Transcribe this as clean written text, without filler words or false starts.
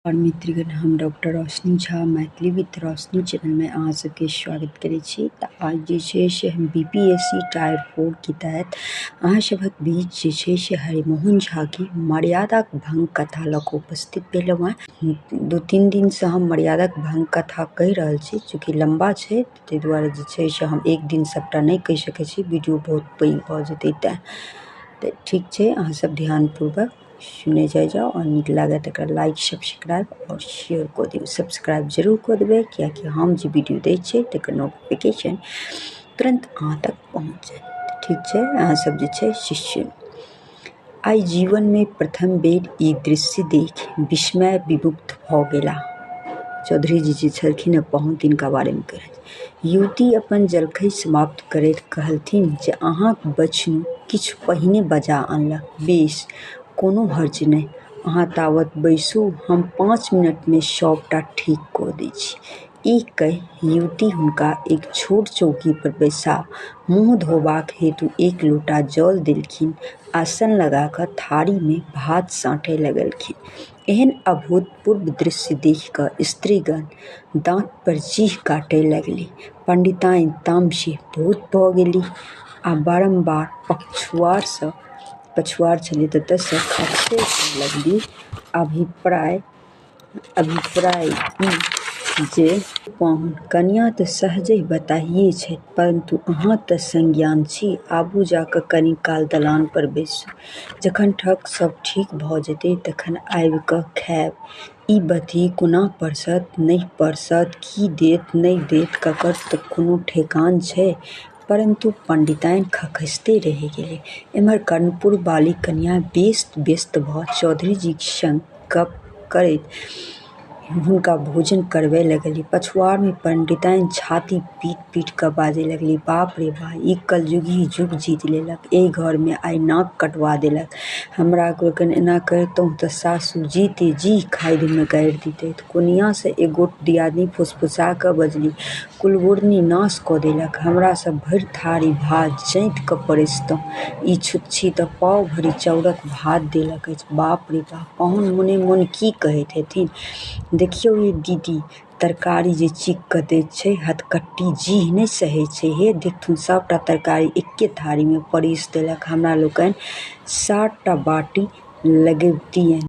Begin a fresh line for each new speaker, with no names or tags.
और मित्रगण, हम डॉक्टर रोशनी झा मैथिली विद रोशनी चैनलमे अहाँ सबके स्वागत करै छी। तऽ आज जे छै से हम BPSC tier 4 के तहत अहाँ सभक बीच जे छै से हरिमोहन झाके मर्यादाक भंग कथा लऽ कऽ उपस्थित भेलहुँ हेँ। 2-3 दिनसँ हम मर्यादाक भंग कथा कहि रहल छी, चूँकि लम्बा छै ताहि दुआरे जे छै से हम एक दिन सभटा नहि कहि सकै छी, वीडियो बहुत पैघ भऽ जेतै तैँ। तऽ ठीक छै, अहाँ सब ध्यानपूर्वक सुनै जाइ जाउ आओर नीक लागत तऽ एकरा लाइक, सब्सक्राइब आओर शेयर कऽ दियौ। सब्सक्राइब जरूर कऽ देबै, किएकि हम जे वीडियो दै छियै तकर नोटिफिकेशन तुरन्त अहाँ तक पहुँच जायत। ठीक छै, अहाँ सब जे छै से सुनू। आइ जीवनमे प्रथम बेर ई दृश्य देखि विस्मय विमुग्ध भऽ गेलाह। चौधरी जी जे छलखिन हेँ पाहुन, तिनका बारेमे कहि रहल छी। युवती अपन जलखै समाप्त करैत कहलथिन जे अहाँक बचनू किछु पहिने बजा अनलक। बेस, कोनो हर्ज नहि। अहाँ तावत बैसू, हम 5 मिनटमे सभटा ठीक कऽ दै छी। ई कहि युवती हुनका एक छोट चौकी पर बैसा मुँह धोबाक हेतु एक लोटा जल देलखिन। आसन लगा कऽ थारीमे भात साँठय लगलखिन। एहन अभूतपूर्व दृश्य देखि कऽ स्त्रीगण दाँत पर जीह काटय लगलीह। पंडिताइन तामसे भूत भऽ गेलीह आ बारंबार पछुआड़ छलै ततयसँ खखसय लगलीह। अभिप्राय ई जे पाहुन, कनियाँ तऽ सहजहि बताहिए छथि, परन्तु अहाँ तऽ सज्ञान छी। आबू जा कऽ कनी काल दलान पर बैसू। जखन ठक सभ ठीक भऽ जेतै तखन आबि कऽ खायब। ई बतही कोना परसत, नहि परसत, की देत, नहि देत तकर कोनो ठेकान छै? परन्तु पंडिताइन खखसिते रहि गेलीह। एम्हर कर्णपुरवाली कनियाँ बेस व्यस्त भऽ चौधरीजीक संग गप्प करैत हुनका भोजन करबय लगलीह। पछुआड़मे पंडिताइन छाती पीटि-पीटि कऽ बाजय लगलीह, बाप रे बा, ई कलजुगही जुग जीति लेलक। एहि घरमे आइ नाक कटबा देलक। हमरा लोकनि एना करितहुँ तऽ सासु जिते जी खाधिमे गाड़ि दितथि। कोनियाँसँ एक गोट दियादिनी फुसफुसा कऽ बजलीह, कुलबुड़नी नाश कऽ देलक। हमरा सभ भरि थारी भात जाँति कऽ परसितहुँ, ई छुच्छी तऽ पाव भरि चाउरक भात देलक अछि। बाप रे बाप, पाहुन मोने-मोन की कहैत हेथिन? देखियौ यै दीदी, तरकारी जे चीखि कऽ दैत छै, हथकट्टी जीह नहि सहै छै। हे देखथुन, सभटा तरकारी एके थारीमे परसि देलक। हमरा लोकनि 60 टा बाटी लगबितियनि।